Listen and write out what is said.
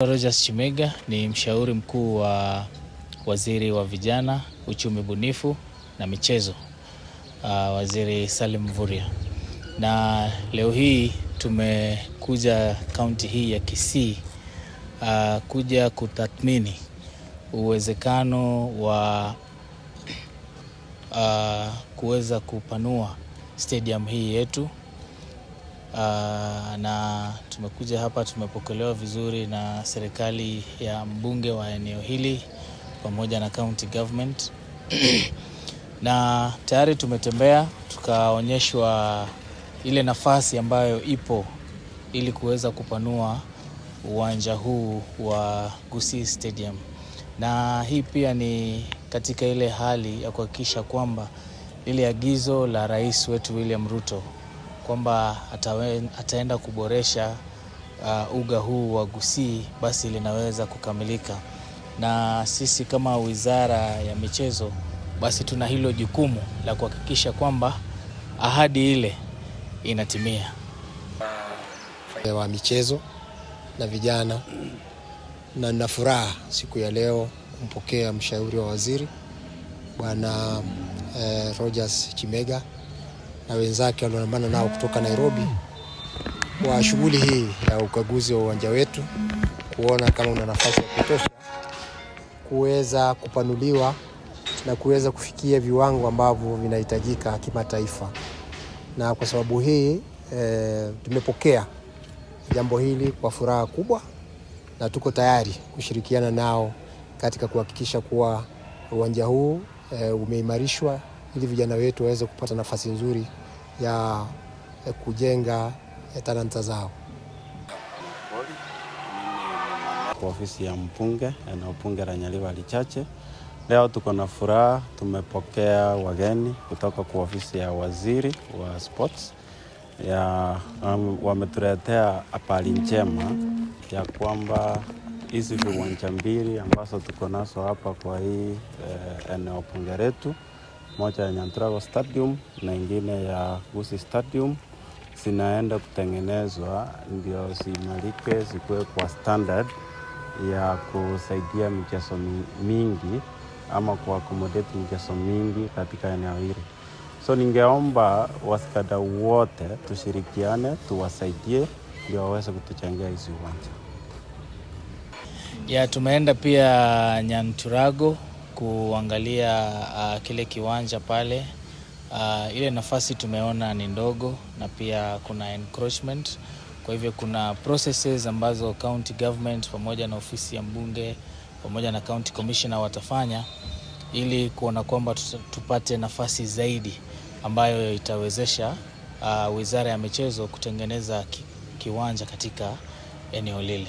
Rogers Chimega ni mshauri mkuu wa waziri wa vijana, uchumi bunifu na michezo, Waziri Salim Mvurya. Na leo hii tumekuja kaunti hii ya Kisii kuja kutathmini uwezekano wa kuweza kupanua stadium hii yetu. Na tumekuja hapa, tumepokelewa vizuri na serikali ya mbunge wa eneo hili pamoja na county government na tayari tumetembea tukaonyeshwa ile nafasi ambayo ipo ili kuweza kupanua uwanja huu wa Gusii Stadium, na hii pia ni katika ile hali ya kuhakikisha kwamba lile agizo la rais wetu William Ruto kwamba ataenda kuboresha uga huu wa Gusii basi linaweza kukamilika, na sisi kama wizara ya michezo basi tuna hilo jukumu la kuhakikisha kwamba ahadi ile inatimia. Wa michezo na vijana, na nina furaha siku ya leo kumpokea mshauri wa waziri Bwana Rogers Chimega na wenzake walioandamana nao kutoka Nairobi kwa shughuli hii ya ukaguzi wa uwanja wetu, kuona kama una nafasi ya kutosha kuweza kupanuliwa na kuweza kufikia viwango ambavyo vinahitajika kimataifa. Na kwa sababu hii tumepokea jambo hili kwa furaha kubwa na tuko tayari kushirikiana nao katika kuhakikisha kuwa uwanja huu umeimarishwa ili vijana wetu waweze kupata nafasi nzuri ya kujenga talanta zao. Kwa ofisi ya mbunge, eneo bunge la Nyaribari Chache. Leo tuko na furaha, tumepokea wageni kutoka kwa ofisi ya waziri wa sports ya wametuletea habari njema ya kwamba hizi viwanja mbili ambazo tuko nazo hapa kwa hii eneo bunge letu, moja ya Nyanturago Stadium na ingine ya Gusii Stadium zinaenda kutengenezwa ndio ziimarike, zikuwe kwa standard ya kusaidia michezo mingi ama ku accommodate michezo mingi katika eneo hili. So ningeomba washikadau wote tushirikiane, tuwasaidie ndio waweze kutujengea hizi uwanja. Ya, tumeenda pia Nyanturago kuangalia kile kiwanja pale. Ile nafasi tumeona ni ndogo na pia kuna encroachment. Kwa hivyo kuna processes ambazo county government pamoja na ofisi ya mbunge pamoja na county commissioner watafanya ili kuona kwamba tupate nafasi zaidi ambayo itawezesha wizara ya michezo kutengeneza kiwanja katika eneo lile.